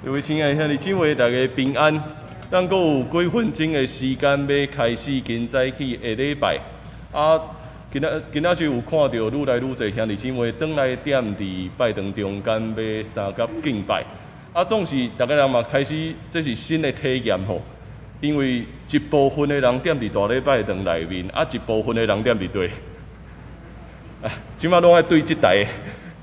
各位親愛的兄弟姊妹，大家平安。咱閣有幾分鐘的時間，欲開始今早起的禮拜。啊，今仔今仔日有看著愈來愈濟兄弟姊妹轉來踮佇拜堂中間，欲相佮敬拜。啊，總是逐家人嘛開始，這是新的體驗吼。因為一部分的人踮佇大禮拜堂內面，啊，一部分的人踮佇佗。啊，這馬攏愛對這台，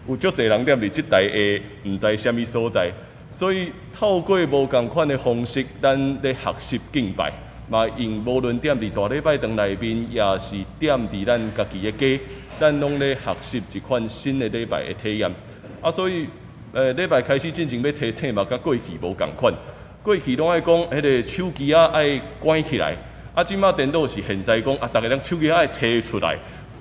有足濟人踮佇這台的，毋知啥物所在。所以透過無仝款的方式，咱咧學習敬拜，嘛用無論踮佇大禮拜堂內面，抑是踮佇咱家己的家，咱攏咧學習一款新的禮拜的體驗。啊，所以，禮拜開始進前欲提醒嘛，佮過去無仝款。過去攏愛講，彼个手機仔愛關起來。啊，這馬顛倒是現在講，啊，逐家人手機仔愛提出來，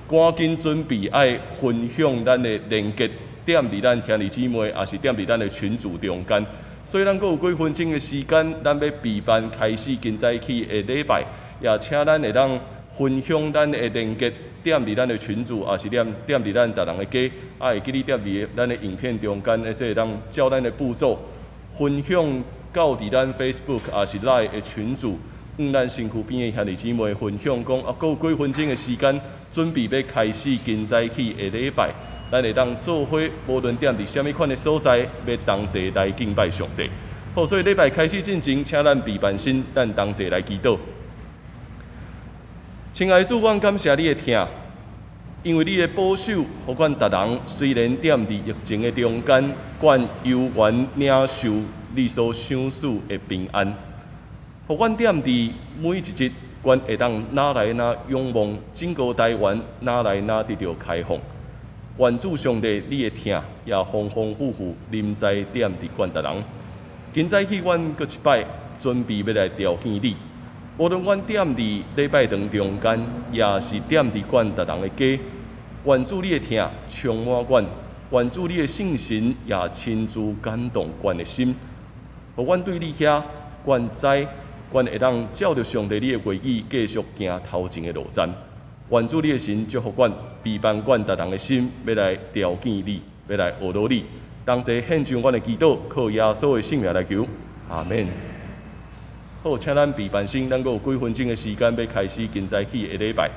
趕緊準備愛分享咱的連結。踮佇咱兄弟姊妹，抑是踮佇咱的群組中間，所以咱閣有幾分鐘的時間，咱欲備辦開始今早起的禮拜，也請咱會當分享咱的連結，踮佇咱的群組，抑是踮佇咱逐人的家，啊，會記得踮佇咱的影片中間，這會當照咱的步驟分享到佇咱 Facebook 抑是 Line 的群組，向咱身軀邊的兄弟姊妹分享講，啊，閣有幾分鐘的時間，準備欲開始今早起的禮拜。咱會當做伙，無論踮佇啥物款的所在，欲同齊來敬拜上帝。好，所以禮拜開始進前，請咱備辦心，咱同齊來祈禱。親愛的主，阮感謝你的疼，因為你的保守，予阮逐人雖然踮佇疫情的中間，阮猶原領受你所賞賜的平安。予阮踮佇每一日，阮會當哪來哪仰望整個台灣，哪來哪得著開放。願主上帝，你的疼也豐豐富富臨在踮佇阮逐人。今早起，阮閣一擺準備欲來朝見你。無論阮踮佇禮拜堂中間，抑是踮佇阮逐人的家，願主你的疼充滿阮，願主你的聖神也親自感動阮的心，予阮對你遐，阮知，阮會當照著上帝你的話語繼續行頭前的路程。願主你的神祝福阮，陪伴阮逐人的心，欲來朝見你，欲來學到你。同齊獻上阮的祈禱，靠耶穌的聖名來求，阿們。好，請咱備辦心，咱閣有幾分鐘的時間，欲開始今早起的禮拜。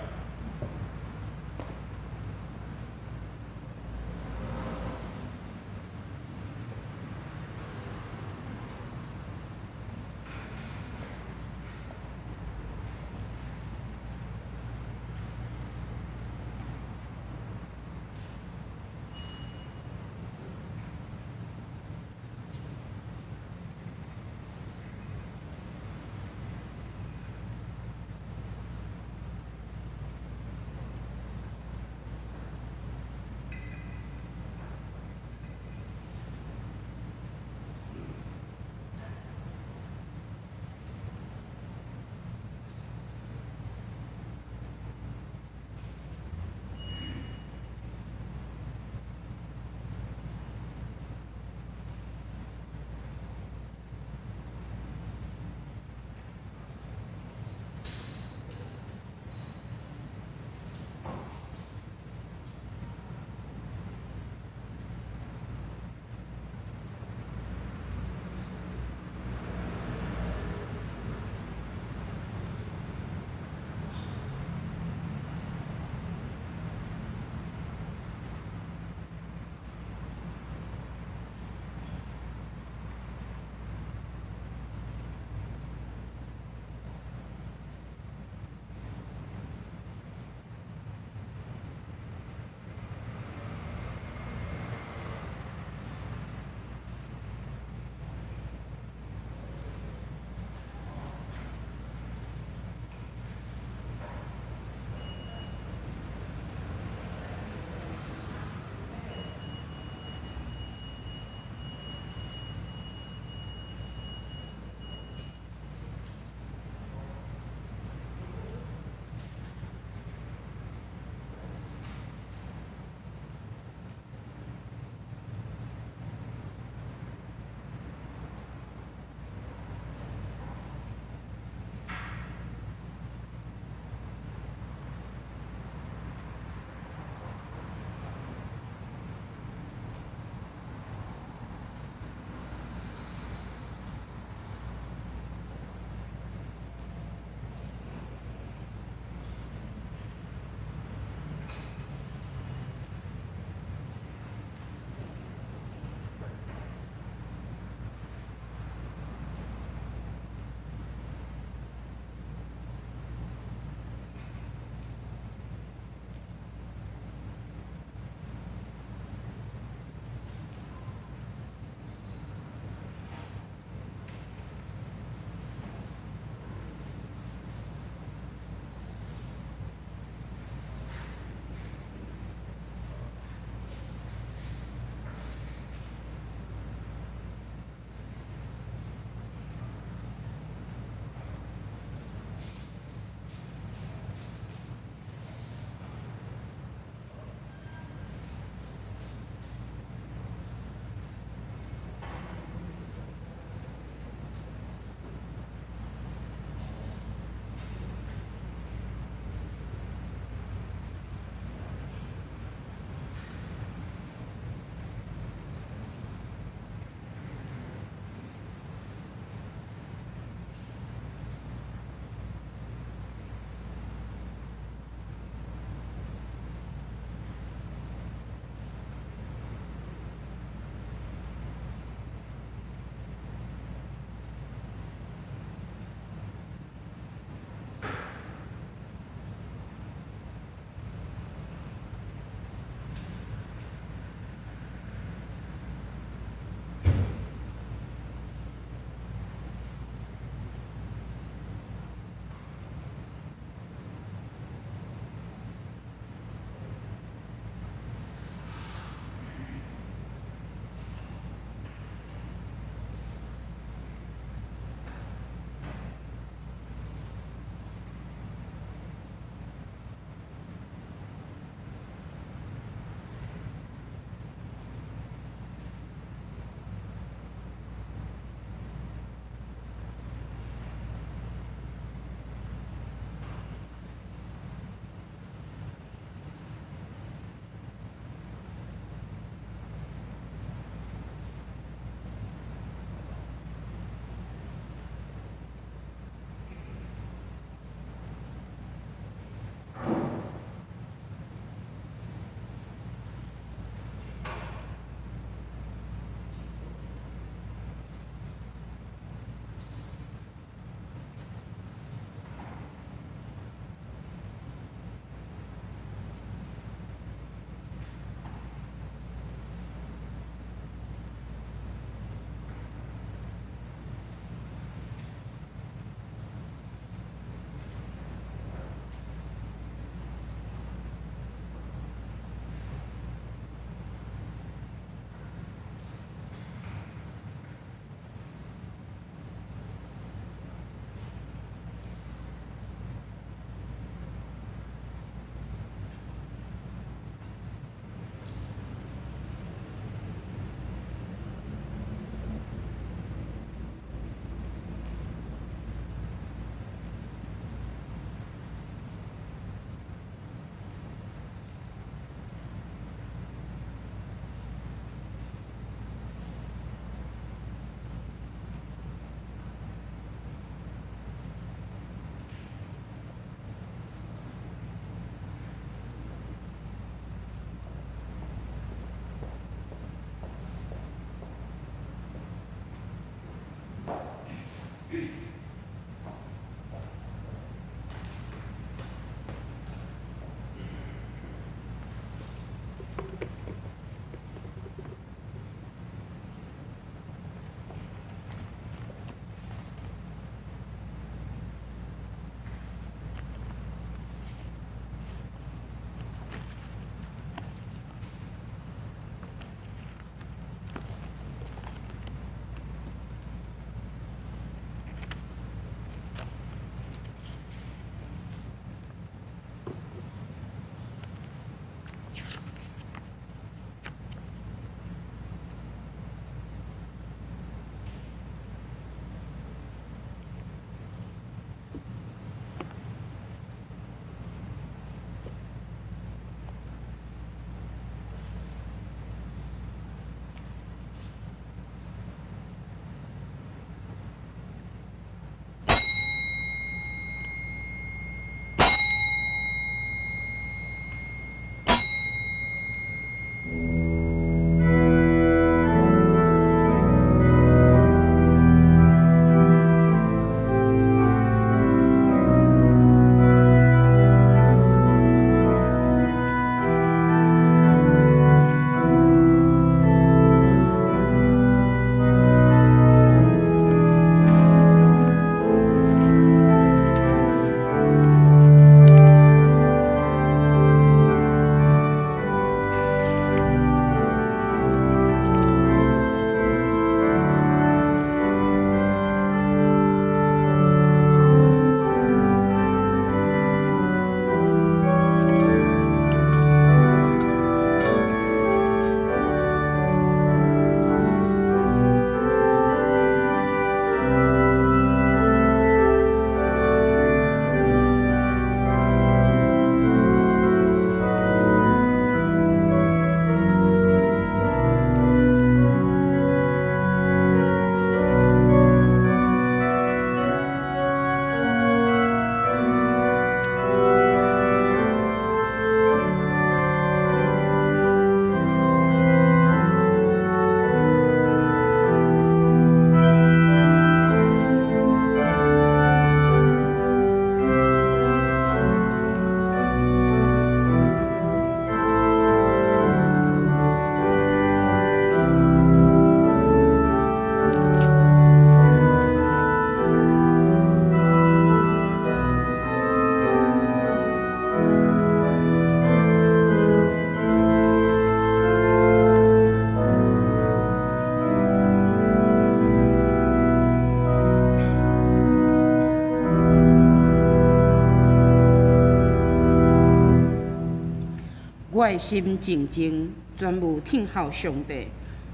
我的心靜靜，專務聽候上帝。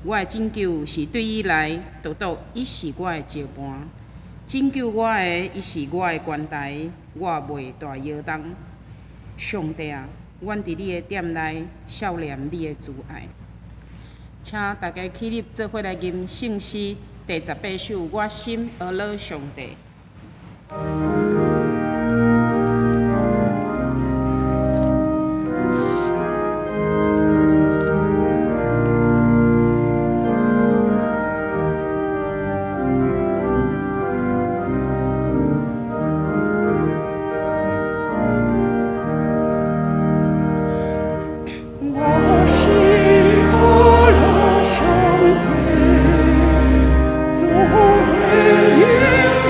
我的拯救是對伊來，獨獨伊是我的石磐。拯救我的，伊是我的懸台，我袂大搖動。上帝啊，阮佇你的殿內，數念你的慈愛。請大家起立，做伙來吟聖詩第18首。我心阿樂上帝。我心阿樂上帝，主人應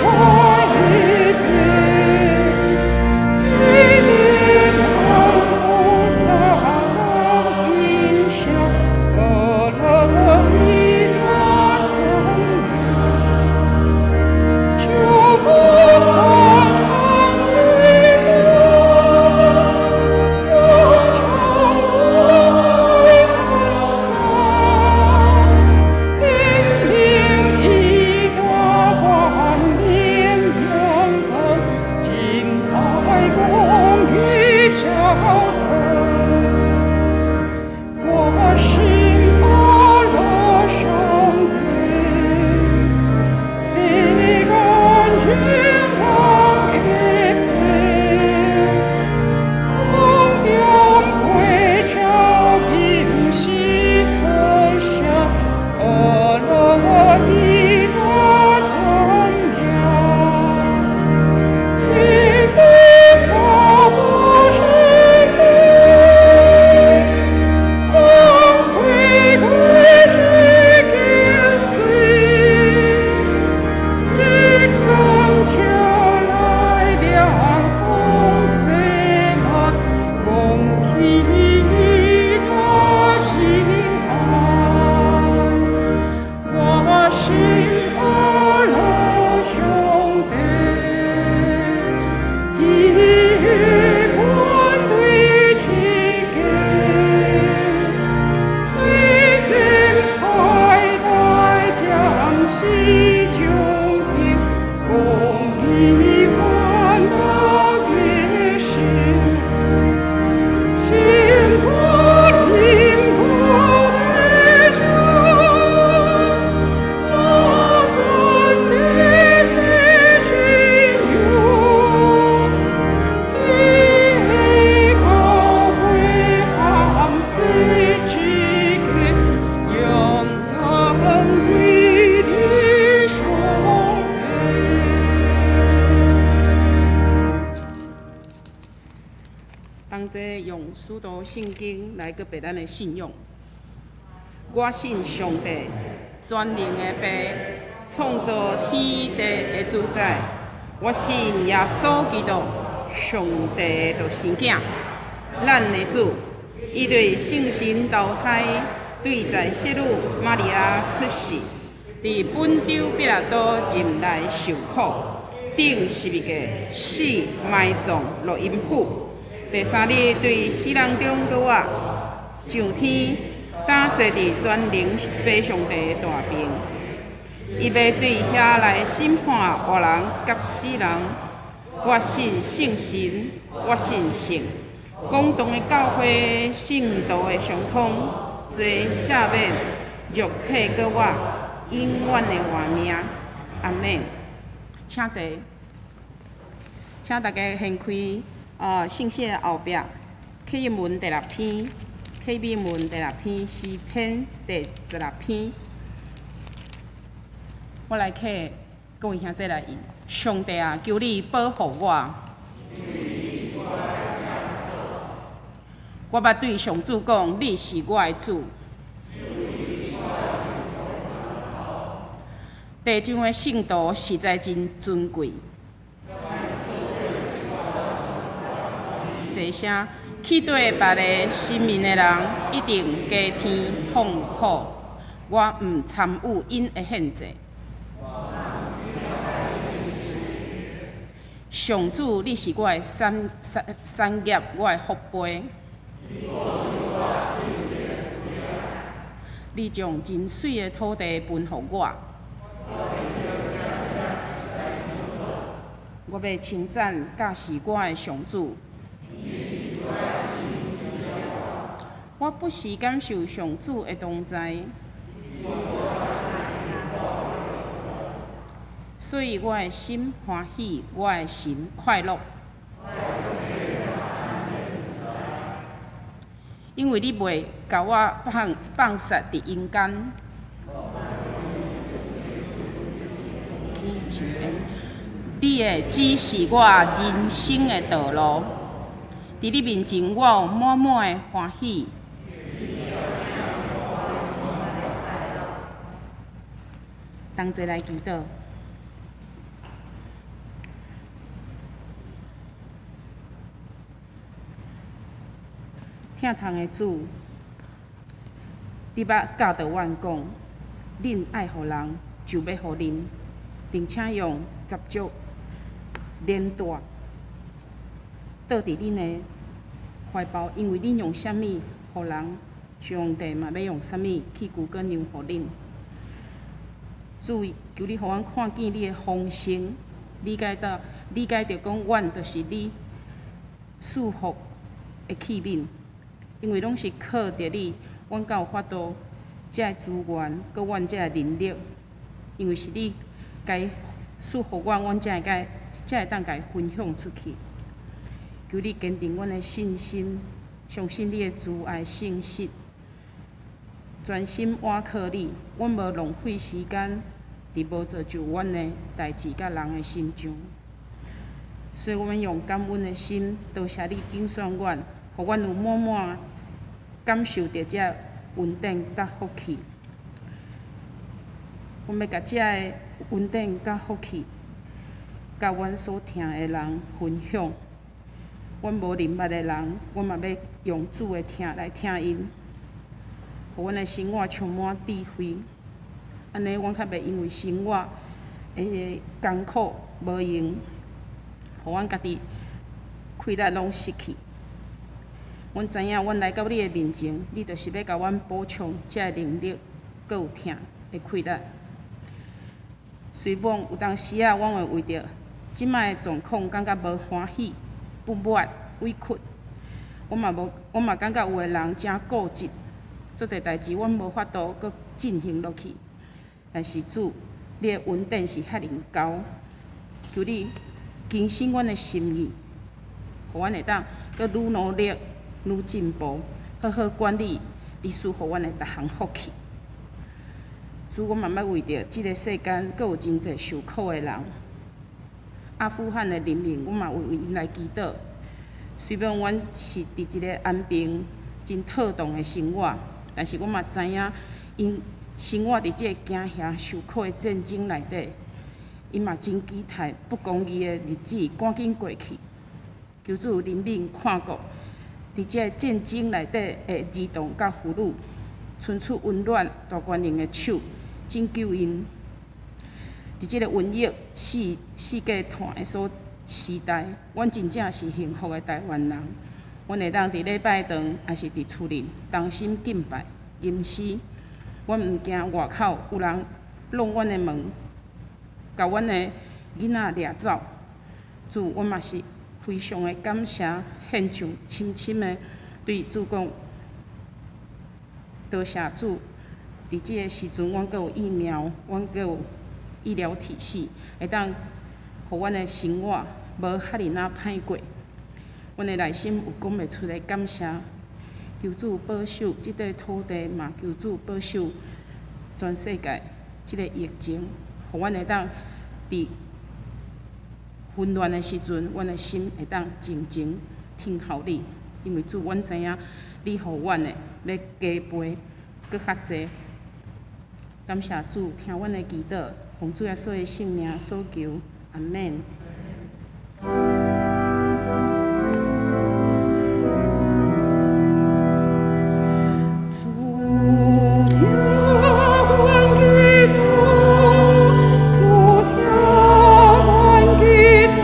我一遍，天地萬物撒光映照，阿樂伊大讚美，就不曾犯罪罪，歌唱多愛感頌，英明伊大冠冕榮光，真愛公義澆賜。我心阿樂上帝，世間君王的父，空中飛鳥今時出聲，阿樂伊大讚名。天水草木之子，光輝歸之結穗，日光照來涼風吹來，講起大仁愛。我心阿樂上帝，天本對之間，雖然海大將是將平，公義萬大的事。心多靈多的主，我尊你的信用，天高貴含自己的勇敢貴的上帝。同齊用使徒聖經來告白咱的信仰。我信上帝，全能的父，創造天地的主宰。我信耶穌基督，上帝的獨生囝，咱的主。伊對聖神投胎，對在聖女瑪利亞出世，佇本丟彼拉多任內受苦，釘十字架，死埋葬落陰府。第三日對死人中閣活，上天，擔坐佇全能父上帝的大爿。伊欲對遐來審判活人佮死人。我信聖神，我信聖公同的教會，聖徒的相通，罪赦免，肉體閣活，永遠的活命。阿們。請坐，請大家掀開聖詩的後壁，啟應文第六篇，啟銘文第六篇，詩篇第16篇。我來請各位兄弟來吟。上帝啊，求你保護我。我捌對上主講，你是我的主。地上的聖徒實在真尊貴。坐聲去對別个神明的人，一定加添痛苦。我毋參與𪜶的獻祭。上主，你是我的產業，我的福杯。你將真媠的土地分予我。我欲稱讚教示我的上主。我不時感受上主的同在，所以我的心歡喜，我的神快樂。因為你袂共我放殺佇陰間。你的指示我人生的道路，佇你面前我有滿滿的歡喜。同齊來祈禱。疼痛的主，你捌教導阮講，恁愛予人，就欲予恁，並且用十足連帶倒佇恁的懷抱，因為恁用啥物予人，上帝嘛欲用啥物去求閣讓予恁。主，求你予阮看見你的豐盛，理解著講，阮就是你賜福的器皿，因為攏是靠著你，阮才有法度這个資源，閣阮這个能力，因為是你共賜予阮，阮才會當共分享出去。求你堅定阮的信心，相信你的慈愛信實，專心倚靠你。阮無浪費時間佇無造就阮的代誌佮人的身上。所以，阮用感恩的心，多謝你揀選阮，予阮有滿滿感受著這恩典佮福氣。阮欲共這个恩典佮福氣，佮阮所疼的人分享。阮無認捌的人，阮嘛欲用主的疼來疼𪜶，予阮的生活充滿智慧。按呢，阮較袂因為生活的艱苦無閒，予阮家己氣力攏失去。阮知影，阮來到你的面前，你就是欲共阮補充這个能力，閣有疼的氣力。雖罔有當時仔，阮會為著這擺的狀況感覺無歡喜、不滿、委屈。我嘛感覺有的人誠固執，足濟代誌阮無法度閣進行落去。但是主，你的恩典是遐爾高，求你更新阮的心意，予阮會當閣愈努力、愈進步，好好管理你賜予阮的逐項福氣。主，阮嘛欲為著這个世間閣有真濟受苦的人，阿富汗的人民，阮嘛為𪜶來祈禱。雖然阮是佇一个安平、真妥當的生活，但是阮嘛知影，𪜶生活佇這个驚嚇、受苦的戰爭內底，𪜶嘛真期待不公義的日子趕緊過去。求主憐憫看顧，佇這個戰爭內底的兒童佮婦女，伸出溫暖大權能的手，拯救𪜶。佇這個瘟疫世界傳的所時代，阮真正是幸福的台灣人。阮會當佇禮拜堂，抑是佇厝裡同心敬拜、吟詩。阮毋驚外口有人挵阮的門，共阮的囡仔掠走。主，阮嘛是非常的感謝，獻上深深的對主講，多謝主。佇這个時陣，阮閣有疫苗，阮閣有醫療體系，會當予阮的生活無遐爾仔歹過。阮的內心有講袂出的感謝。求主保守這塊土地，嘛求主保守全世界這個疫情，予阮會當佇混亂的時陣，阮的心會當靜靜聽候你，因為主，阮知影你予阮的欲加倍，閣較濟。感謝主，聽阮的祈禱，奉主耶穌的聖名所求，阿們。主聽阮祈禱，主聽阮祈禱，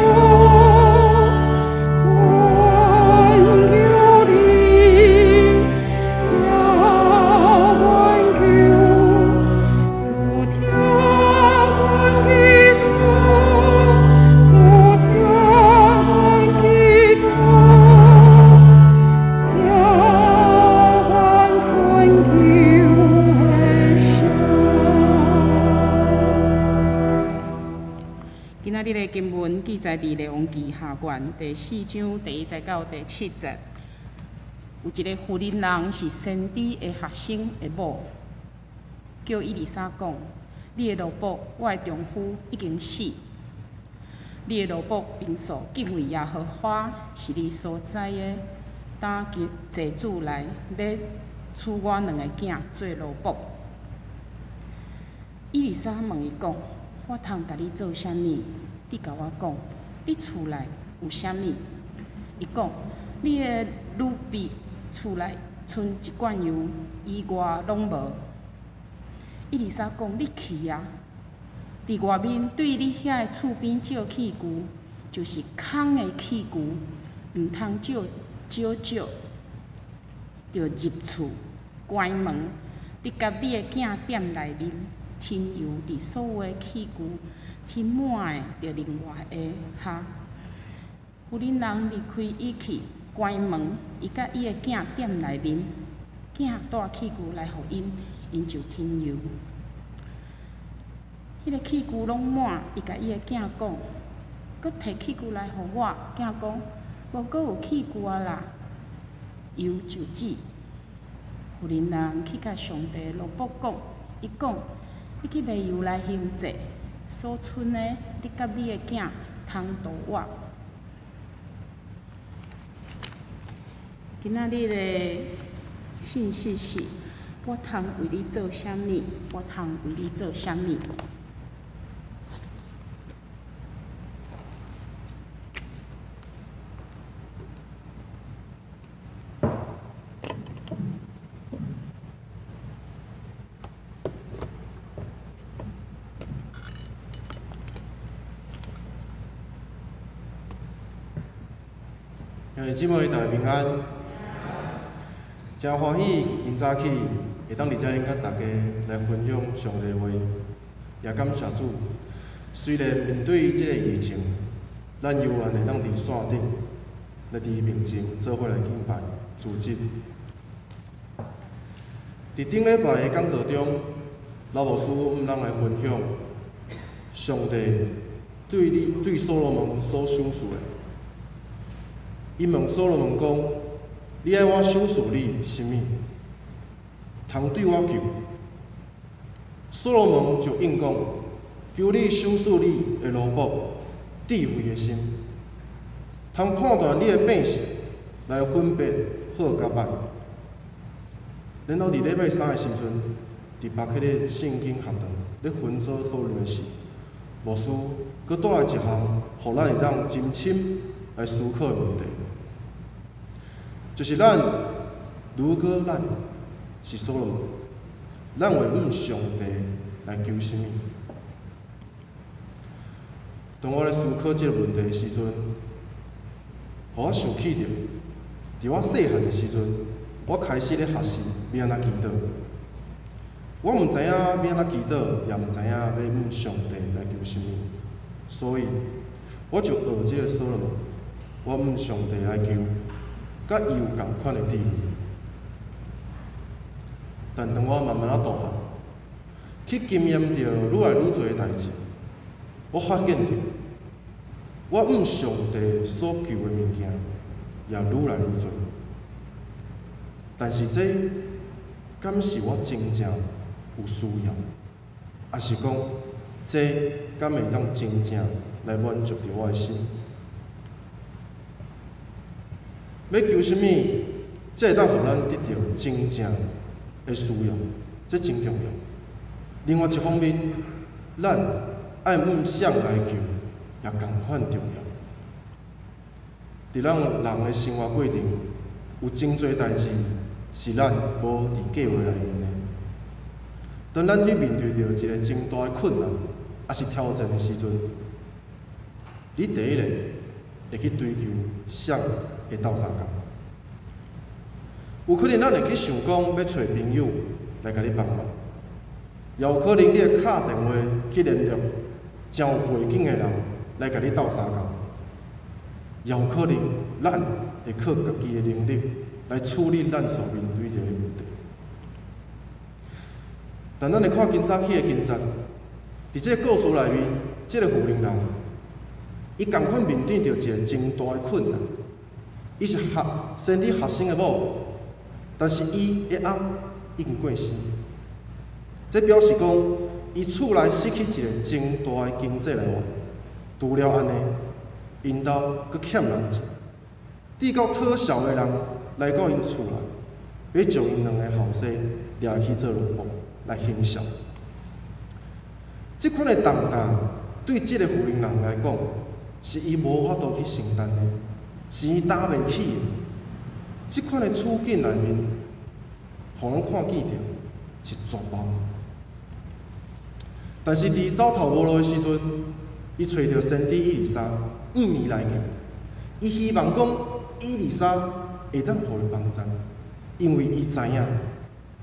載佇列王記下卷第四章第一節到第七節。有一个婦人人是先知的學生的某，叫以利沙講：你的奴僕，我的丈夫已經死。你的奴僕平素敬畏耶和華，是你所知的。當今債主來欲取我兩个囝做奴僕。以利沙問伊講：我通共你做啥物？你共我講，你厝內有啥物？伊講：你的女婢厝內賰一罐油，以外攏無。以利沙講：你去啊！佇外面對你遐个厝邊借器具，就是空的器具，毋通借少少，著入厝關門。你佮你的囝踮內面添油，佇所有的器具添滿的，著另外下下。婦人人離開伊去關門，伊佮伊的囝踮內面，囝帶器具來予𪜶，𪜶就添油。彼个器具攏滿，伊共伊的囝講：閣提器具來予我。囝講：無閣有器具啊啦。油就止。婦人人去共上帝奴僕講，伊講：你去賣油來還債，所賰的，你佮你的囝通度活。今仔日的信息是：我通為你做啥物？我通為你做啥物？兄弟姊妹，大家平安。誠歡喜，今早起會當佇遮頂佮大家來分享上帝話，也感謝主。雖然面對這個疫情，咱猶原會當佇線頂來佇伊面前做伙來敬拜、主祭。佇頂禮拜的講道中，老牧師向咱來分享上帝對你對所羅門所賞賜的。伊問所羅門講：你愛我賞賜你啥物？通對我求。所羅門就應講：求你賞賜你的奴僕智慧的心，通判斷你的百姓，來分別好佮歹。然後佇禮拜三的時陣，佇北溪的聖經學堂咧分組討論的時，牧師閣帶來一項，予咱會當真深來思考的問題，就是咱如果咱是所羅門，咱會向上帝來求啥物？當我咧思考這個問題的時陣，予我想起著，佇我細漢的時陣，我開始咧學習欲按怎祈禱。我毋知影欲按怎祈禱，也毋知影欲向上帝來求啥物，所以我就學這個所羅門，我向上帝來求，佮伊有仝款的智慧。但當我慢慢仔大漢，去經驗著愈來愈濟的代誌，我發現著，我向上帝所求的物件也愈來愈濟。但是這敢是我真正有需要，抑是講這敢會當真正來滿足著我的心？欲求啥物，這會當予咱得著真正的需要，這真重要。另外一方面，咱愛向誰來求，也仝款重要。佇咱人的生活過程，有真濟代誌是咱無佇計畫內面的。當咱去面對著一個真大的困難，抑是挑戰的時陣，你第一个會去追求誰會鬥相共？有可能咱會去想講欲揣朋友來共你幫忙，也有可能你會敲電話去聯絡誠有背景的人來共你鬥相共，也有可能咱會靠家己的能力來處理咱所面對著的問題。但咱來看今早起的經節，佇這个故事內面，這个婦人人，伊仝款面對著一个真大的困難。伊是學先知學生的某，但是伊的翁已經過身。這表示講，伊厝內失去一个真大的經濟來源。除了按呢，𪜶兜閣欠人錢，直到討潲的人來到𪜶厝內，欲將𪜶兩个後生掠去做奴僕來行潲。這款的重擔對這个婦人來講，是伊無法度去承擔的，是伊擔袂起的。這款的處境內面，予人看見著是絕望。但是佇走投無路的時陣，伊揣著先知以利沙，向伊來求。伊希望講以利沙會當予伊幫助，因為伊知影，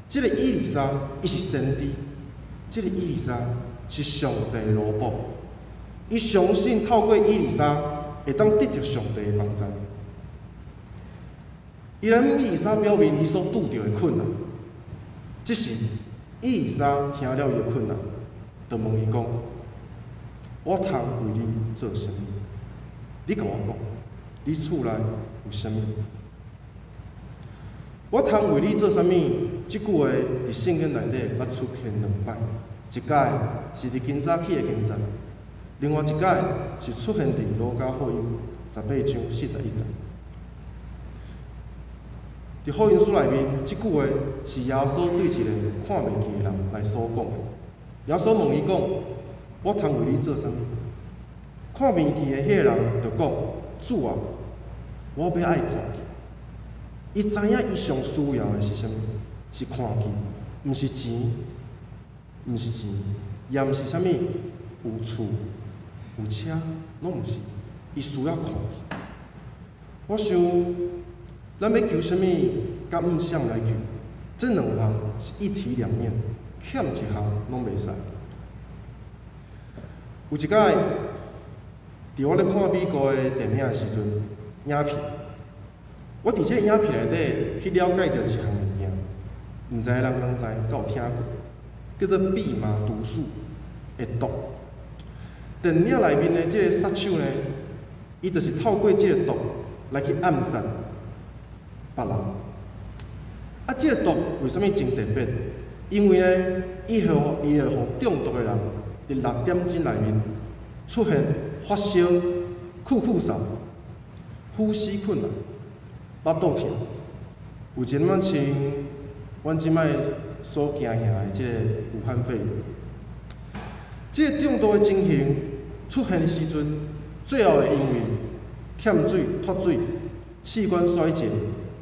這个以利沙伊是先知，這个以利沙是上帝的奴僕。伊相信透過以利沙會當得著上帝的幫助。伊來向以利沙表明伊所拄著的困難。這時，以利沙聽了伊的困難，就問伊講：我通為你做啥物？你共我講，你厝內有啥物？我通為你做啥物？這句話佇聖經內底捌出現兩擺，一擺是佇今早起的經節，另外一擺是出現佇路加福音18章41節。佇福音書內面，這句話是耶穌對一个看袂見的人來所講的。耶穌問伊講：我通為你做啥物？看袂見的彼个人就講：主啊，我欲愛看見。伊知影伊上需要的是啥物？是看見，毋是錢，毋是錢，也毋是啥物有厝有車，攏毋是。伊需要看見。我想，咱欲求啥物，佮向誰來求？這兩項是一體兩面，欠一項攏袂使。有一擺，佇我咧看美國的電影的時陣，影片，我佇這个影片內底去了解著一項物件，毋知人敢知，敢有聽過，叫做蓖麻毒素的毒。電影內面的這个殺手呢，伊就是透過這个毒來去暗殺別人。啊，這个毒為啥物真特別？因為呢，伊會予中毒的人佇6點鐘內面出現發燒、咳咳嗽、呼吸困難、腹肚痛，有一點仔像阮這擺所驚嚇的這个武漢肺炎。這个中毒的情形出現的時陣，最後會因為欠水、脫水、器官衰竭，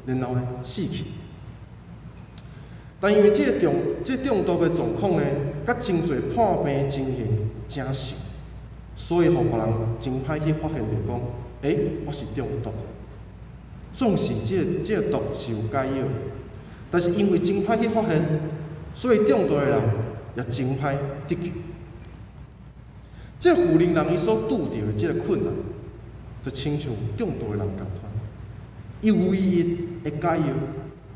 然後呢死去。但因為這個中毒的狀況呢，佮真濟破病的情形誠像，所以予別人真歹去發現著講，欸，我是中毒。總是這個毒是有解藥，但是因為真歹去發現，所以中毒的人也真歹得救。這個婦人人伊所拄著的這個困難，就親像中毒的人仝款。伊唯一的解藥，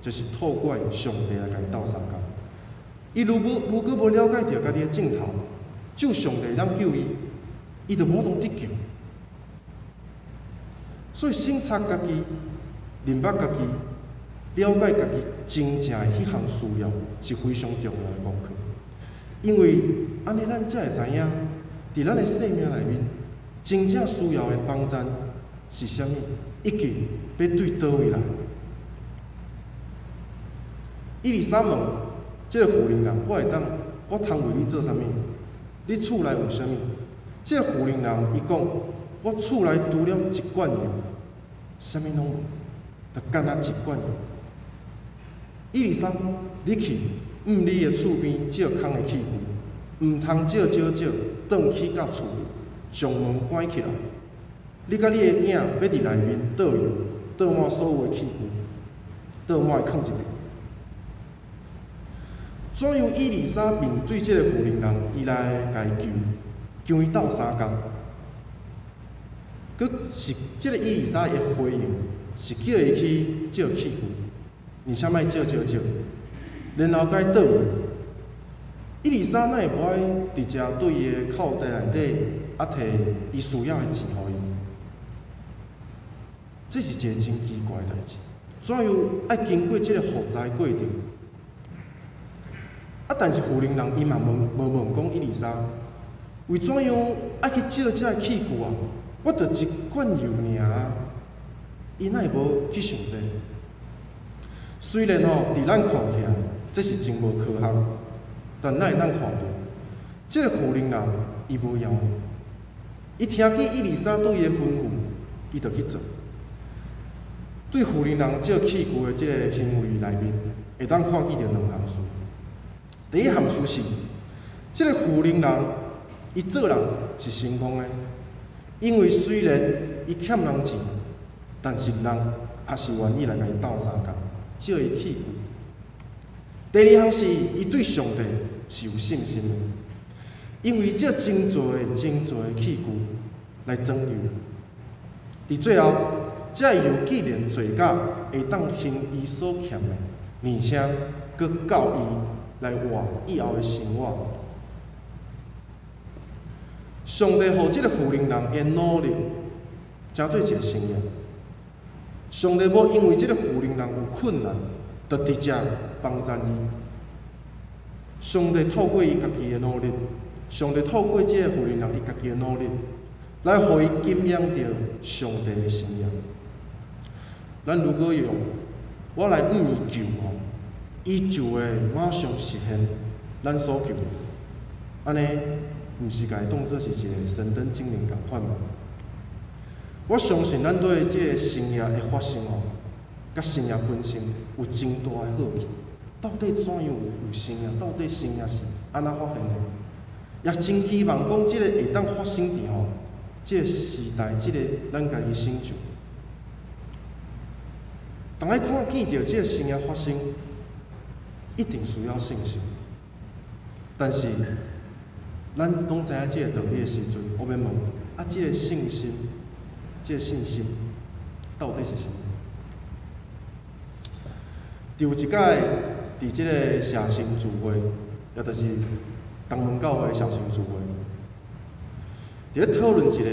就是透過上帝來共伊鬥相共。伊如果無了解著家己的症頭，只有上帝會當救伊，伊就無法度得救。所以省察家己、認捌家己、了解家己真正的彼項需要，是非常重要的功課。因為按呢，咱才會知影，佇咱的生命內面，真正需要的幫助是啥物，以及欲對佗位來。以利沙問這个婦人人：我會當，我通為你做啥物？你厝內有啥物？這個婦人人伊講：我厝內除了一罐油，啥物攏無，就干焦一罐油。以利沙，你去，向你的厝邊借空的器具，毋通借少少，轉去到厝裡，將門關起來。你佮你的囝欲佇內面倒油，倒滿所有的器具，倒滿囥一邊。怎樣以利沙面對這个婦人人，伊來共伊求，求伊鬥相共。閣是這个以利沙的回應，是叫伊去借器具，而且莫借少少，然後共伊倒油。以利沙哪會無愛佇遮對伊的口袋內底啊提伊需要的錢予伊。這是一个真奇怪的代誌。怎樣愛經過這个復雜的過程？啊，但是婦人人伊嘛問無問講以利沙，為怎樣愛去借這个器具啊？我著一罐油爾啊，伊哪會無去想這個？雖然吼，佇咱看起來，這是真無科學，但咱會當看著，這个婦人人伊無枵，伊聽見以利沙對伊的吩咐，伊就去做。對婦人人借器具的這个行為內面，會當看見著兩項事。第一項事是，這个婦人人伊做人是成功的，因為雖然伊欠人錢，但是人還是願意來共伊鬥相共，借伊器具。第二項是，伊對上帝是有信心的，因為借真濟真濟的器具來裝油，佇最後，這油既然濟甲會當還伊所欠的，而且閣夠伊來活以後的生活。上帝予這个婦人人的努力，成做一个神蹟。上帝無因為這个婦人人有困難，就直接幫贊伊。上帝透過伊家己的努力，上帝透過這个婦人人伊家己的努力，來予伊經驗著上帝的神蹟。咱如果用我來向伊求吼，伊就會馬上實現咱所求的。按呢，毋是共伊當做是一个神燈精靈仝款嗎？我相信咱對這个神蹟的發生吼，佮神蹟本身有真大的好奇。到底怎樣有神蹟？到底神蹟是按怎發現的？也真希望講這个會當發生佇吼這个時代，這个咱家己成就。當咱看見著這个神蹟發生，一定需要信心。但是，咱攏知影這个道理的時陣，我欲問：啊，這个信心，這个信心到底是啥物？有一擺，佇這个社青聚會，也就是東門教會社青聚會，佇咧討論一个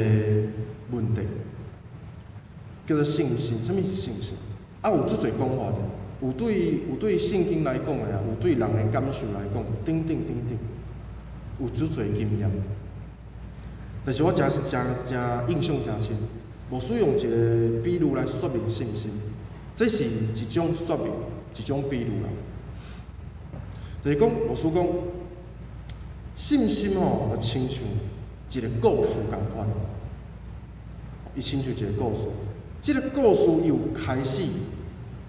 問題，叫做信心。啥物是信心？啊，有足濟講法的，有對聖經來講的啊，有對人的感受來講，等等等等，有足濟經驗。但是我誠誠誠印象誠深，牧師用一个比喻來說明信心，這是一種說明，一種比喻啦。就是講，牧師講，信心吼，就親像一个故事仝款，伊親像一个故事。這个故事有開始，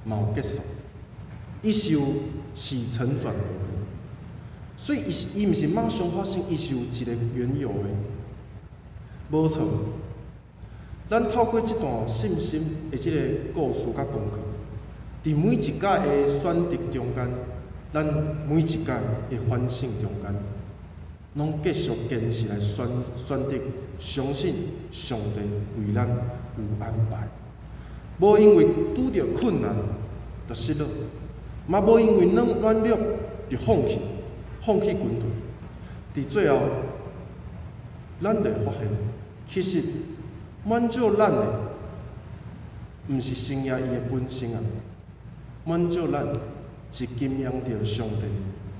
嘛有結束，伊是有起承轉合的，所以伊是伊毋是馬上發生，伊是有一個緣由的，無錯。咱透過這段信心的這个故事佮功課，佇每一擺的選擇中間，咱每一擺的反省中間，攏繼續堅持來選擇，相信上帝為咱有安排。無因為拄著困難就失落，嘛無因為軟弱就放棄，放棄軍隊。佇最後，咱就會發現，其實滿足咱的，毋是神蹟伊的本身啊，滿足咱是經驗著上帝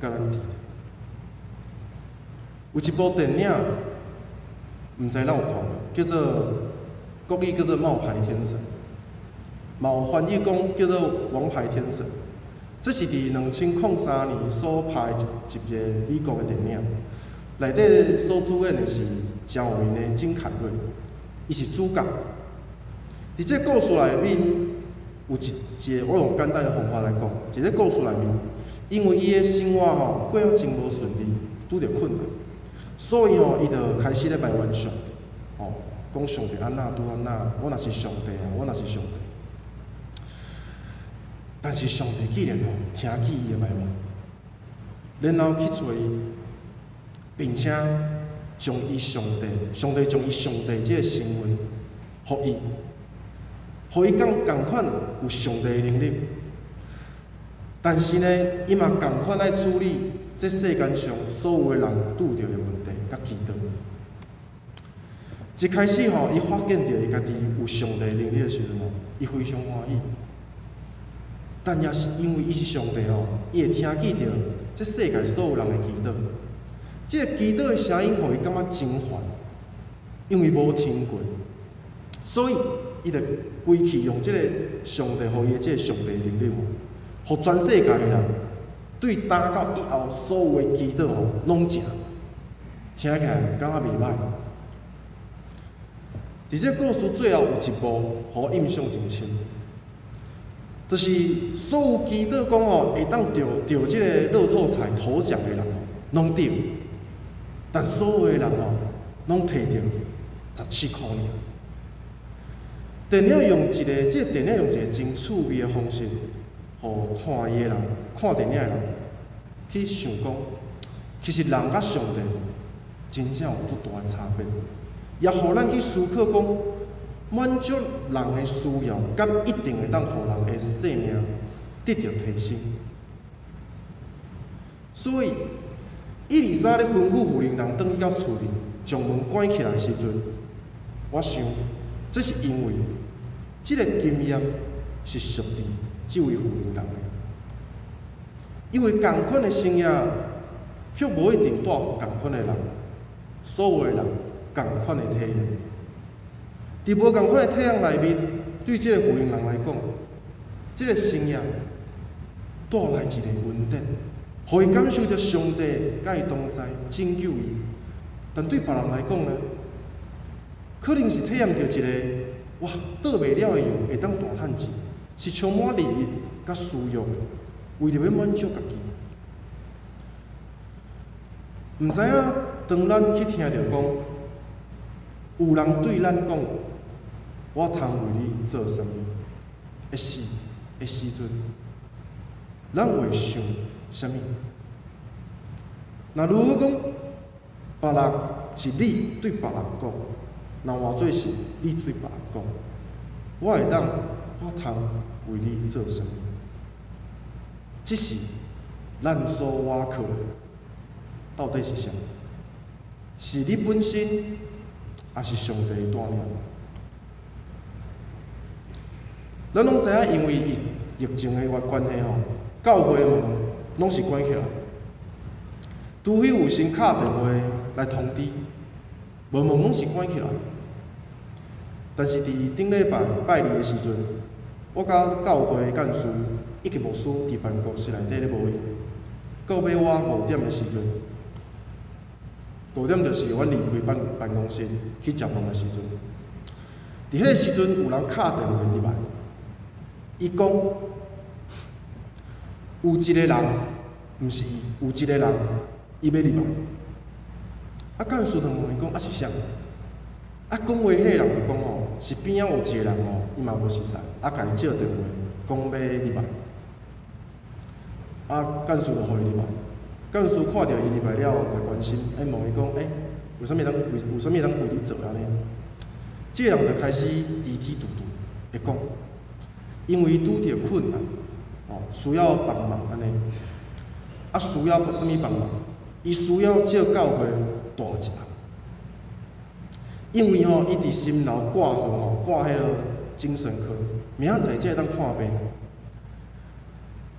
佮咱佇。有一部電影，毋知咱有看無？叫做國語叫做《冒牌天神》，嘛有翻譯講叫做《王牌天神》。這是佇2003年所拍的一個美國的電影，內底所主演的是誠有名的金凱瑞，伊是主角。佇這個故事內面，有一個我用簡單的方法來講，一個故事內面，因為伊的生活吼過得真無順利，拄著困難，所以吼伊就開始咧埋怨上帝，吼，講上帝按怎拄按怎，我若是上帝啊，我若是上帝。但是上帝竟然吼聽見伊的埋怨，然後去揣伊，並且將伊上帝，上帝將伊上帝這個身份，予伊，予伊講仝款有上帝的能力。但是呢，伊嘛仝款愛處理這世間上所有的人拄著的問題佮祈禱。一開始吼，伊發現著伊家己有上帝能力的時陣吼，伊非常歡喜。但也是因為伊是上帝吼，伊會聽見著這世界所有人的祈禱。這個祈禱的聲音，予伊感覺真煩，因為無聽過，所以伊就規氣用這個上帝予伊的這個上帝能力吼，予全世界的人對今到以後所有的祈禱吼，攏成，聽起來感覺袂歹。佇這個故事最後有一幕，予我印象真深，就是所有祈禱講吼會當著著這個樂透彩頭獎的人吼，攏著，但所有的人吼，攏提著17箍爾。電影用一個，這個電影用一個真趣味的方式，予看伊的人，看電影的人去想講，其實人佮上帝真正有足大的差別，也予咱去思考講，滿足人的需要，敢一定會當予人的生命得著提升。所以，以利沙咧吩咐婦人轉去到厝裡，將門關起來的時陣，我想，這是因為這個經驗是屬佇這位婦人的，因為仝款的生涯，卻無一定帶予仝款的人，所有的人仝款的體驗。佇無仝款的體驗內面，對這個婦人來講，這個生涯帶來一個恩典，予伊感受著上帝佮伊同在，拯救伊。但對別人來講呢，可能是體驗著一個哇，倒賣了的藥會當大趁錢，是充滿利益佮私欲，為著欲滿足家己。毋知影當咱去聽著講，有人對咱講，我通為你做啥物的時陣，咱會想啥物？若如果講別人是你對別人講，若換做是你對別人講，我會當，我通為你做啥物？這是咱所倚靠的，到底是啥？是你本身，抑是上帝的帶領？咱攏知影，因為疫情的關係吼，教會門攏是關起來，除非有先敲電話來通知，無門攏是關起來。但是佇頂禮拜拜二的時陣，我佮教會幹事以及牧師佇辦公室內底咧無閒，到尾我5點的時陣，5點就是阮離開辦公室去食飯的時陣。佇彼個時陣，有人敲電話入來，伊講有一個人，毋是伊，有一個人，伊欲入來。啊，幹事就問伊講，啊是啥？啊，講話彼個人就講吼，是邊仔有一個人吼，伊嘛無熟似，啊，共伊借電話，講欲入來。啊，幹事就予伊入來。幹事看著伊入來了，就關心，欸，問伊講，欸，有啥物通為有啥物通為你做按呢？這個人就開始支支嘟嘟會講，因為伊拄著困難，吼，需要幫忙按呢。啊，需要啥物幫忙？伊需要借教會大一項。因為吼，伊佇新樓掛號吼，掛彼個精神科，明仔載才會當看病。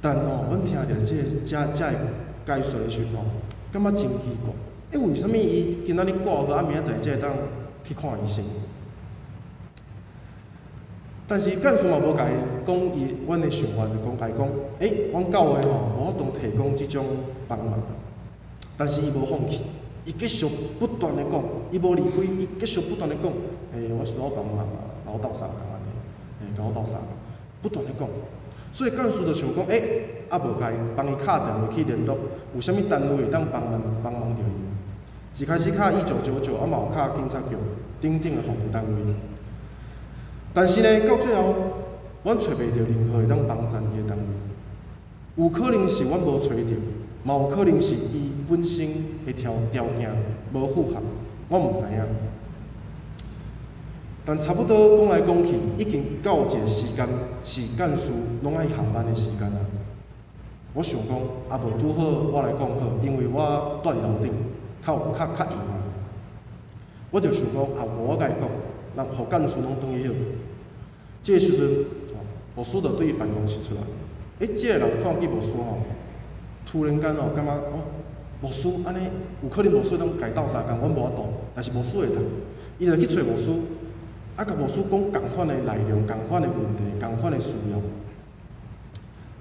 但吼，阮聽著這個遮遮個解說的時陣吼，感覺真奇怪。欸，為啥物伊今仔日掛號，啊明仔載才會當去看醫生？但是幹事嘛無共伊講伊阮的想法，就講共伊講，欸，阮教會吼無法度提供這種幫忙。但是伊無放棄，伊繼續不斷的講，伊無離開，伊繼續不斷的講，欸，我需要幫忙啊，共我鬥相共按呢，欸，共我鬥相共，不斷的講。所以幹事就想講，欸，啊無共伊幫伊敲電話去聯絡，有啥物單位會當幫忙幫忙著伊。一開始敲1999，啊嘛有敲警察局等等的服務單位。但是呢，到最後，阮揣袂著任何會當幫助伊的單位。有可能是阮無揣著，嘛有可能是伊本身的條件無符合，我毋知影。但差不多講來講去，已經到一個時間，是幹事攏愛下班的時間啊。我想講，啊無拄好我來講好，因為我蹛佇樓頂，較有較較閒啊。我就想講，啊，無我共伊講，人予幹事攏轉去歇睏。這个時陣，牧師就對伊辦公室出來。欸，這个人看見牧師吼，突然間吼，感覺哦，牧師按呢，有可能牧師攏共伊鬥相共，阮無法度，但是牧師會當，伊就去揣牧師，啊，共牧師講仝款的內容、仝款的問題、仝款的需要。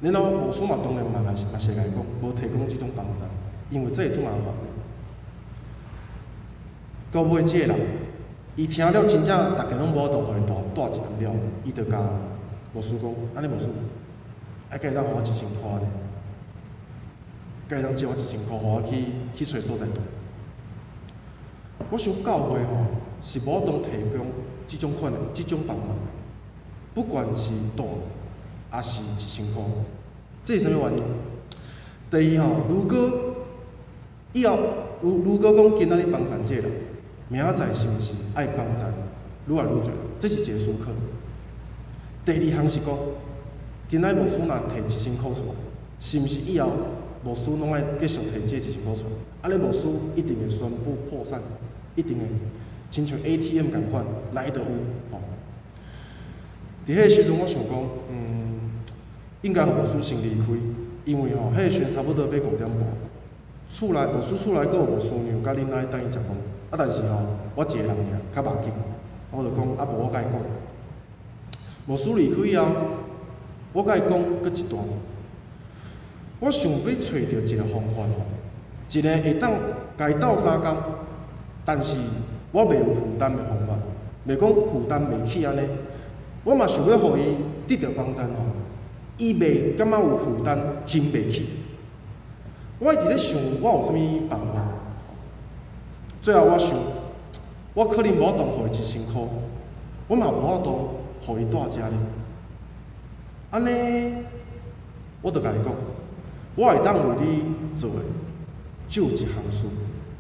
然後牧師嘛當然嘛嘛是會共伊講，無提供這種幫助，因為這會足麻煩的。到尾這個人，伊聽了真正逐家攏無法度予伊蹛一暗了，伊就共牧師講：按呢牧師，啊，敢會當予我一千箍呢？敢會當借我一千箍，予我去去揣所在蹛？我想教會吼是無法度提供這種款的這種幫忙的，不管是蹛抑是一千箍，這是啥物原因？第二吼，如果以後如果講今仔日幫贊這個人，明仔載是毋是愛幫贊愈來愈濟人？這是一個思考。第二項是講，今仔日牧師若提一千箍出來，是毋是以後牧師攏愛繼續提這一千箍出來？按呢牧師一定會宣布破產，一定會親像 ATM 仝款來就有吼。佇彼个時陣，我想講，應該予牧師先離開，因為吼，彼个時陣差不多欲5點半，厝內牧師厝內閣有牧師娘佮囡仔等伊食飯，啊，但是吼，我一個人爾，較無緊，我就講，啊，無我共伊講。牧師離開後，我共伊講閣一段。我想欲揣著一個方法吼，一個會當共伊鬥相共，但是我袂有負擔的方法，袂講負擔袂起按呢。我嘛想欲予伊得著幫贊吼，伊袂感覺有負擔，還袂起。我一直咧想，我有啥物辦法？最後我想，我可能無法度予伊一千箍，我嘛無法度予伊蹛遮呢。按呢，我就共伊講，我會當為你做的只有一項事，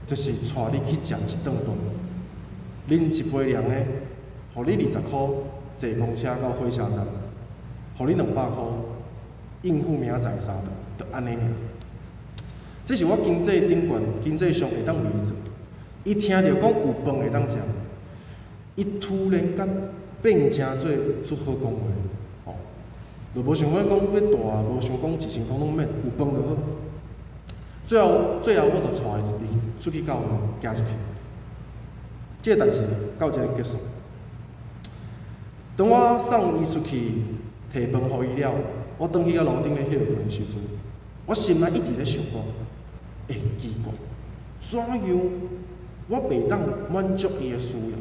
就是帶你去食一頓飯，啉一杯涼的，予你20箍坐公車到火車站，予你200箍應付明仔載三頓，就按呢爾。這是我經濟頂懸、經濟上會當為伊做。伊聽著講有飯會當食，伊突然間變成做足好講話，吼，就無想欲講欲蹛，無想講一千箍攏免，有飯就好。最後，最後我就帶伊出去教會，行出去。這個代誌到這裡結束。當我送伊出去提飯予伊了，我轉去到樓頂咧歇睏的時陣，我心內一直咧想講，欸，奇怪，怎樣我袂當滿足伊的需要？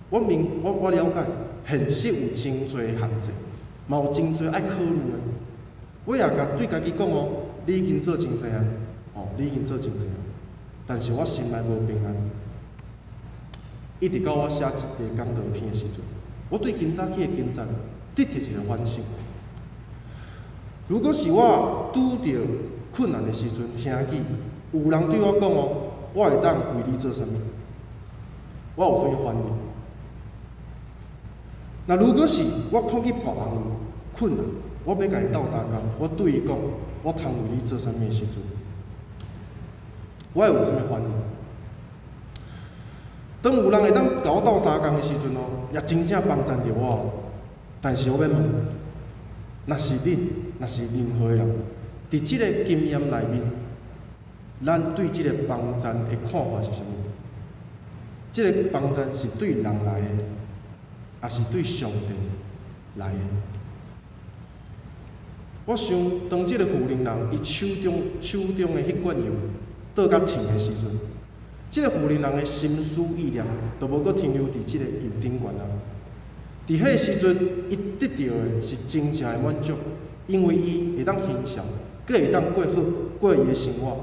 我明，我我了解，現實有真濟限制，嘛有真濟愛考慮的。我也共對家己講哦，你已經做真濟啊，哦，你已經做真濟啊，但是我心內無平安。一直到我寫這個講道片的時陣，我對今早起的經節得著一個反省。如果是我拄著困難的時陣，聽見有人對我講哦，我會當為你做啥物？我有啥物反應？那如果是我看見別人有困難，我欲共伊鬥相共，我對伊講，我通為你做啥物的時陣，我會有啥物反應？當有人會當共我鬥相共的時陣哦，也真正幫贊著我。但是我欲問，若是恁，若是任何的人，佇這個經驗內面，咱對這個幫贊的看法是啥物？這個幫贊是對人來的，抑是對上帝來的？我想，當這個婦人人伊手中手中的彼罐油倒甲停的時陣，這個婦人人的心思意念就無閣停留佇這個油頂懸啊。佇彼個時陣，伊得著的是真正的滿足，因為伊會當欣賞，閣會當過好過伊的生活。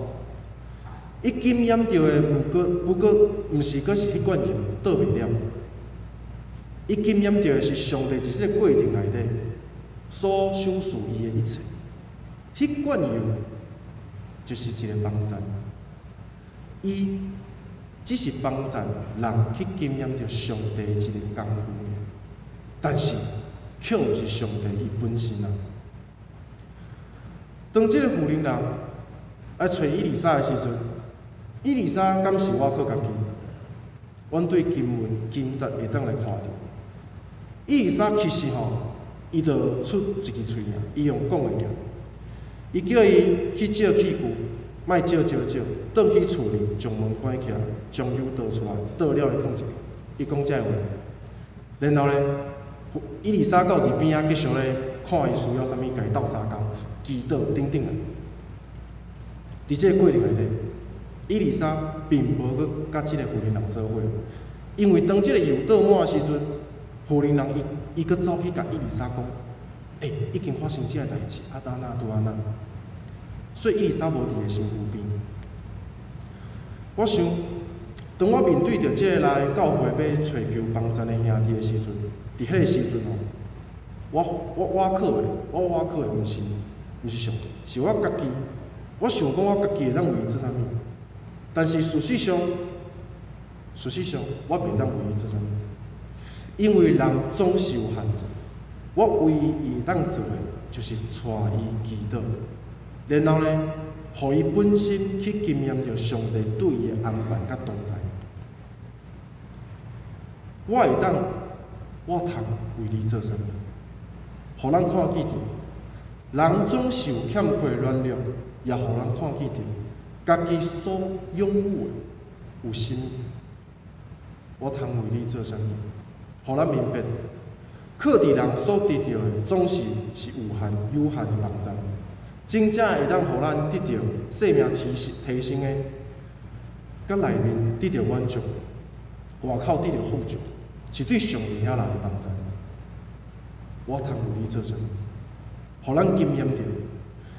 伊經驗著的，毋過不過，毋是閣是彼罐油倒袂了。伊經驗著的是上帝佇這個過程內底所賞賜伊的一切。彼罐油就是一個幫贊，伊只是幫贊人去經驗著上帝的一個工具，但是卻毋是上帝伊本身啊。當這個婦人人來揣以利沙的時陣，以利沙敢是倚靠家己？阮對經文今節會當來看著，以利沙其實吼，伊就出一支喙爾，伊用講的爾，伊叫伊去借器具，莫借少少，轉去厝裡將門關起來，將油倒出來，倒了伊囥一邊，伊講這个話。然後咧，以利沙到佇邊仔繼續咧看伊需要啥物，共伊鬥相共、祈禱等等的。佇這个過程內底，以利沙並無閣佮這个婦人人做伙，因為當這个油倒滿的時陣，婦人人伊伊閣走去共以利沙講：欸，已經發生這个代誌，啊，按怎拄按怎。所以以利沙無佇伊身軀邊。我想，當我面對著這个來教會欲揣求幫贊的兄弟的時陣，佇彼个時陣吼，我倚靠的毋是上帝，是我家己。我想講我家己會當為伊做啥物，但是事實上，我袂當為伊做啥物，因為人總是有限制。我唯一會當做的，就是帶伊祈禱，然後呢，予伊本身去經驗著上帝對伊的安排佮同在。我會當，我通為你做啥物？予咱看見著，人總是有欠缺軟弱，也予人看見著家己所擁有的有啥物。我通為你做啥物？予咱明白，靠佇人所得著的，總是有限的幫助。真正會當予咱得著生命提升的，佮內面得著滿足，外口得著富足，是對上帝遐來的幫助。我通為你做啥物？予咱經驗著，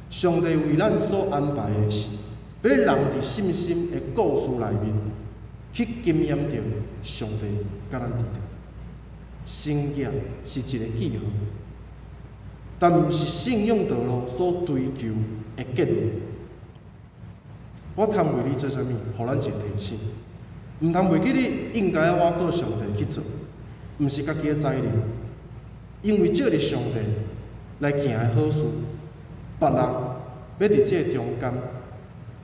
上帝為咱所安排的是，欲人佇信心的故事內面去經驗著上帝佮咱佇咧。神蹟是一個記號，但毋是信仰道路所追求的結論。我通為你做啥物？予咱一個提醒，毋通袂記你應該愛倚靠上帝去做，毋是家己的才能。因為借著上帝來行的好事，別人欲佇這個中間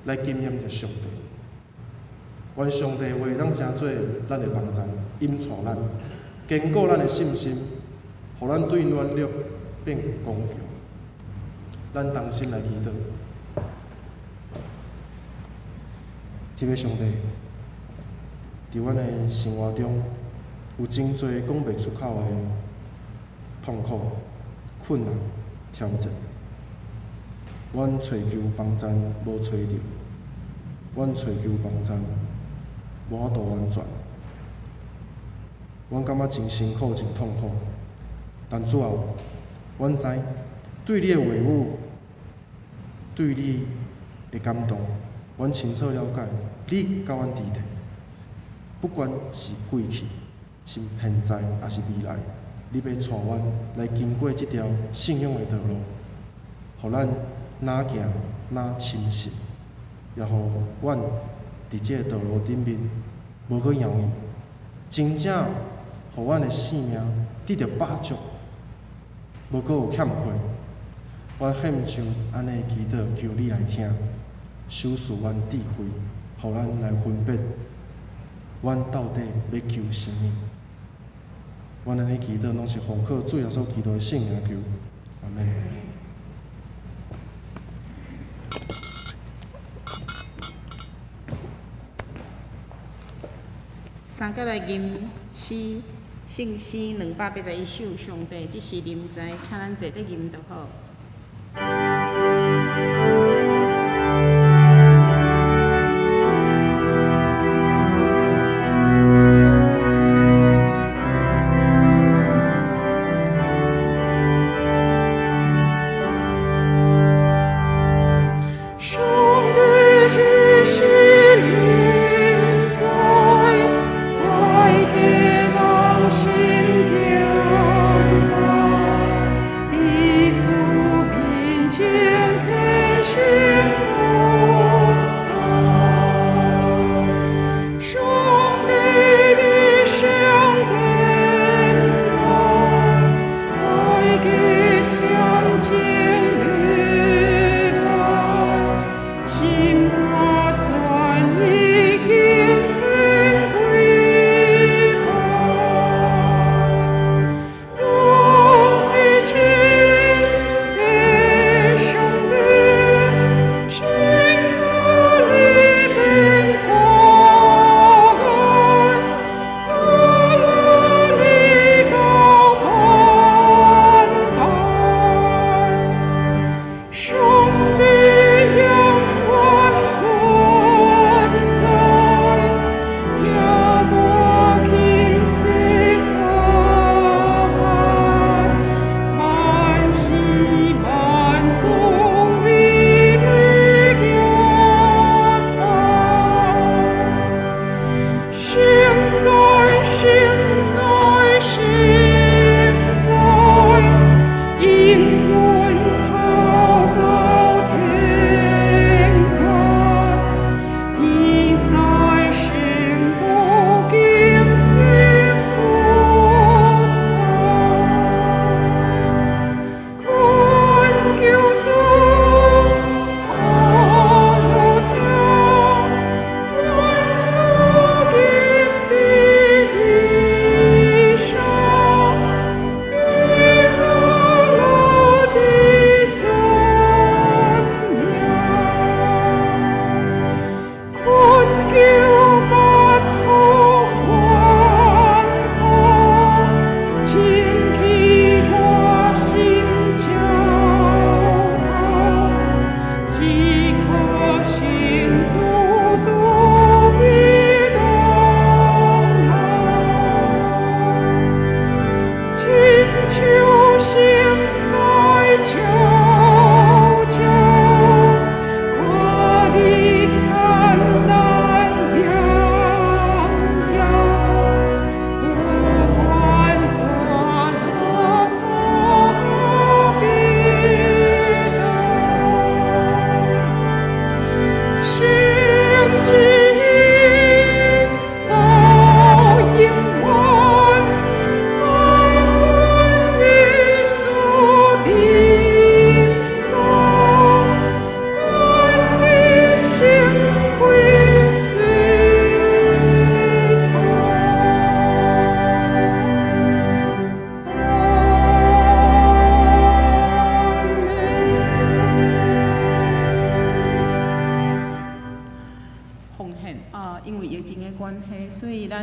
來經驗著上帝。願上帝話當成做咱的幫贊，引帶咱，堅固咱的信心，予咱對軟弱變剛強。咱同心來祈禱。天父上帝，佇阮的生活中，有真濟講袂出口的痛苦、困難、挑戰。阮揣求幫贊無揣著，阮揣求幫贊無法度完全。阮感覺真辛苦、真痛苦，但主啊，阮知對你的話語、對你的感動，阮清楚了解，你佮阮佇咧，不管是過去、現在，抑是未來，你欲帶阮來經過這條信仰的道路，予咱若行若深信，也予阮佇這個道路頂面無閣搖搖，真正予阮的生命得著飽足，無閣有欠缺。我獻上按呢祈禱，求你來聽，賞賜阮智慧，予咱來分別，阮到底欲求啥物。阮按呢祈禱，攏是奉靠主耶穌基督的聖名求，阿們。三個來吟詩，聖詩281首，上帝這是臨在，請咱坐佇吟就好。心行吧，伫主。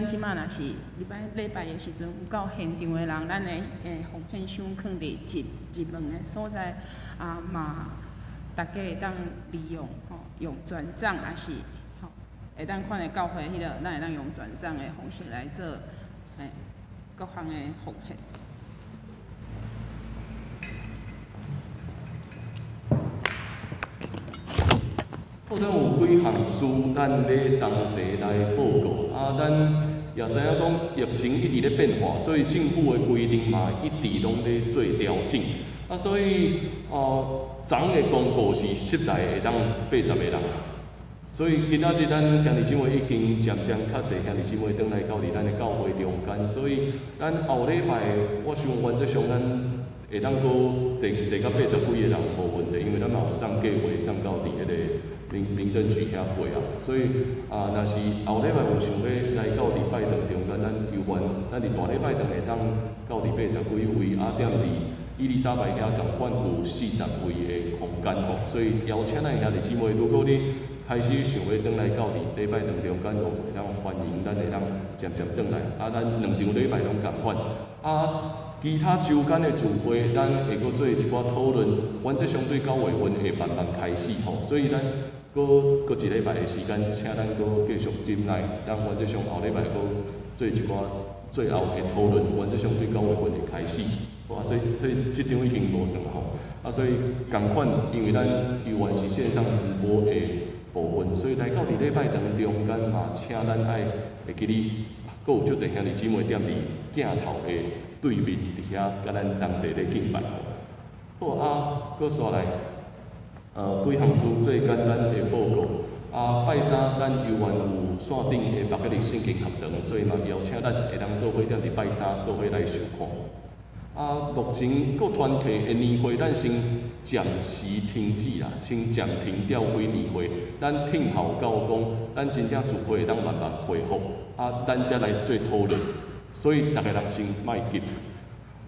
咱這馬若是禮拜禮拜的時陣有到現場的人，咱的奉獻箱囥佇入門的所在，啊嘛，大家會當利用吼，用轉帳，抑是吼會當看著教會彼個，咱會當用轉帳的方式來做各項的奉獻。好，咱有幾項事，咱咧同齊來報告。啊，咱也知影講疫情一直咧變化，所以政府的規定嘛一直攏咧做調整。啊，所以昨的公告是室內會當80個人。所以今仔日咱兄弟姊妹已經漸漸較濟兄弟姊妹轉來到佇咱的教會中間，所以咱後禮拜我想原則上咱會當閣坐坐到80幾個人無問題，因為咱嘛有送計劃送到佇彼個民政局遐過啊，所以啊，若是後禮拜有想欲來到佇拜堂中間，咱猶原咱佇大禮拜堂會當到佇80幾位，啊，踮佇伊麗莎白遐仝款有40位的空間吼，所以邀請咱兄弟姊妹，如果你開始想欲轉來到佇禮拜堂中間，就會當歡迎咱會當漸漸轉來，啊，咱兩場禮拜攏仝款，啊。其他週間的聚會，咱會閣做一寡討論。原則上對9月份會慢慢開始吼，所以咱閣閣一禮拜的時間，請咱閣繼續忍耐。咱原則上後禮拜閣做一寡最後的討論。原則上對9月份會開始，啊，所以這場已經無算吼。啊，所以仝款，因為咱猶原是線上直播的部分，所以來到佇禮拜堂中間嘛，請咱愛會記得，閣有足濟兄弟姊妹踮佇鏡頭的對面佇遐，佮咱同齊咧敬拜。好啊，閣紲來，幾項事做簡單的報告。啊，拜三咱猶原有線頂的目的聖經學堂，所以嘛邀請咱會當做伙踮佇拜三做伙來收看。啊，目前各團體的年會，咱先暫時停止啦，先暫停調開年會。咱聽候到講，咱真正聚會會當慢慢恢復，啊，咱才來做討論。所以逐家人先莫急，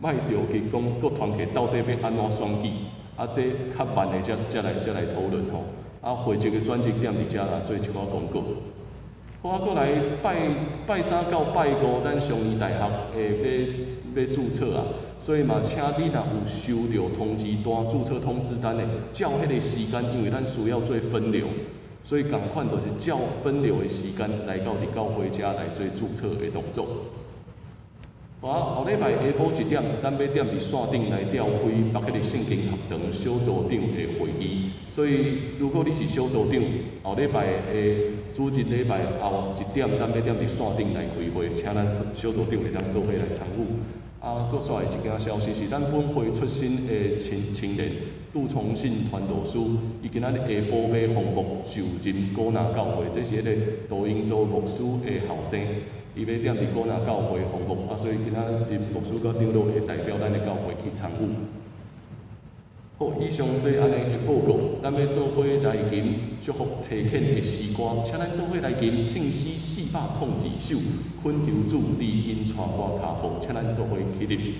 莫著急講各團體到底欲按怎選舉，啊，這較慢的才來討論吼。啊，會籍的轉折點佇遮啦，做一寡廣告。好啊，閣來拜拜三到拜五，咱上義大學會欲註冊啊，所以嘛，請你若有收著通知單、註冊通知單的，照彼個時間，因為咱需要做分流，所以仝款就是照分流的時間來到佇教會遮來做註冊的動作。啊，後禮拜下晡1點，咱欲踮佇線頂來召開北彼個聖經學堂小組長的會議。所以，如果你是小組長，後禮拜的主日禮拜後1點，咱欲踮佇線頂來開會，請咱小組長會當做伙來參與。啊，閣煞來一件消息是，咱本會出身的青年杜崇信傳道師，伊今仔日下晡欲奉牧就任果拿教會，這是彼個杜英做牧師的後生。伊欲踮佇果拿教會服務，啊，所以今仔日牧師佮長老會代表咱的教會去參與。好，以上做按呢的報告，咱欲做伙來吟祝福差遣的詩歌，請咱做伙來吟聖詩402首，懇求主你引帶我跤步，請咱做伙起立。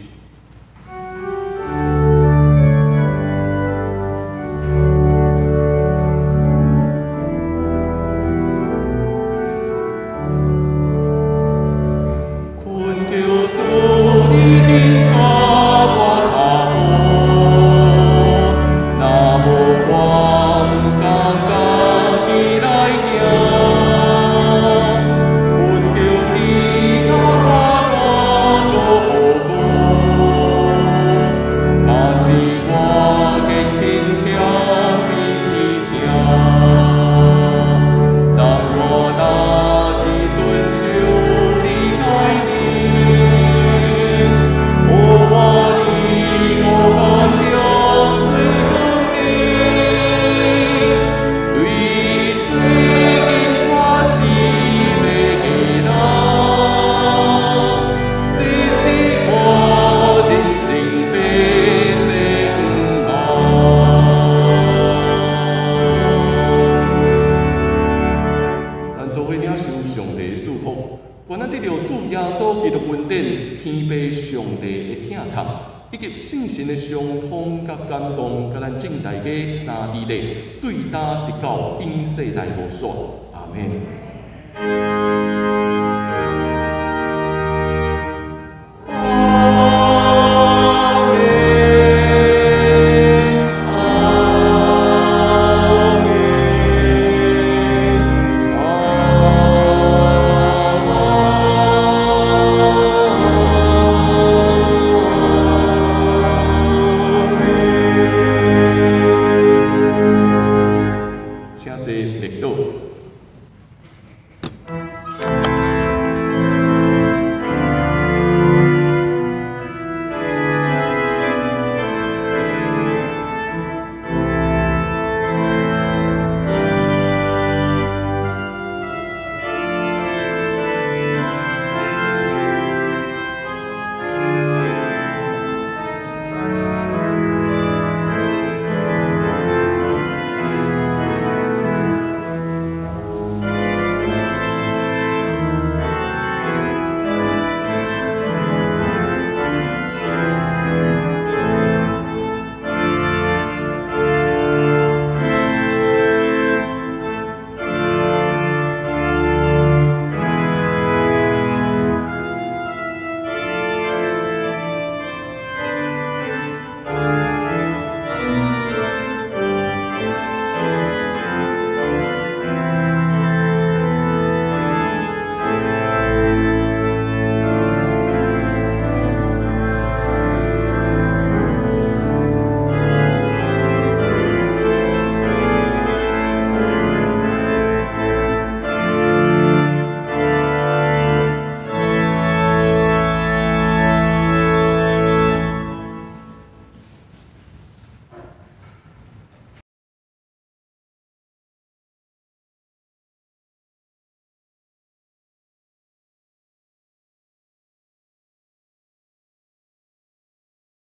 大家三弟弟，對今直到永世代無煞。阿們。